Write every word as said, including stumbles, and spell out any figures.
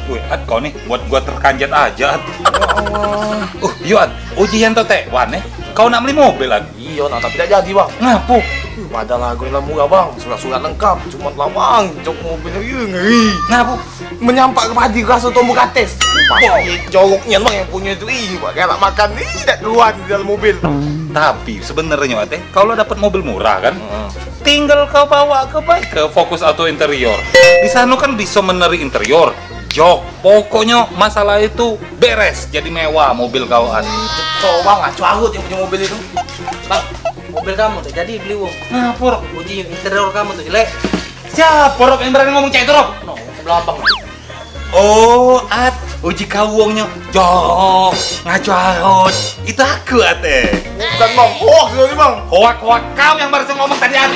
Wih, At, kau nih buat gua terkanjat aja, At. Ya Allah. Uh, yo, At, ujian tuh, Tek. Wan, eh. Kau nak beli mobil, At? Iyo, nah, tapi dak jadi, Bang. Ngapo? Uh, padahal hargo lah murah, Bang. Surat-surat lengkap, cuma lawang, jok mobil, iya, ngeri. Ngapo? Menyampak ke padi, rasa tombol kates. Pasti joroknya, Bang, yang punya itu. Ih, Bang, galak makan. Ih, dak keluar di dalam mobil. Tapi sebenarnya, At, eh, kalau dapat mobil murah, kan? Heeh. Tinggal kau bawa ke baik ke Fokus Auto Interior. Di sana kan bisa meneri interior, jok. Pokoknya masalah itu beres, jadi mewah mobil kau, At. Cok, Bang, ngaco ahut yang punya mobil itu. Bang, mobil kamu tuh jadi beli wong. Ngapo, Rok? Uji interior kamu tuh jelek. Siapa, Rok, yang berani ngomong cak itu, Rok? No, ke belakang. Oh, At, uji kau wongnyo. Jok, ngaco ahut. Itu aku, At, eh. Bukan, Bang. Hoax tadi, Bang. Hoak-hoak kau yang barusan ngomong tadi, At.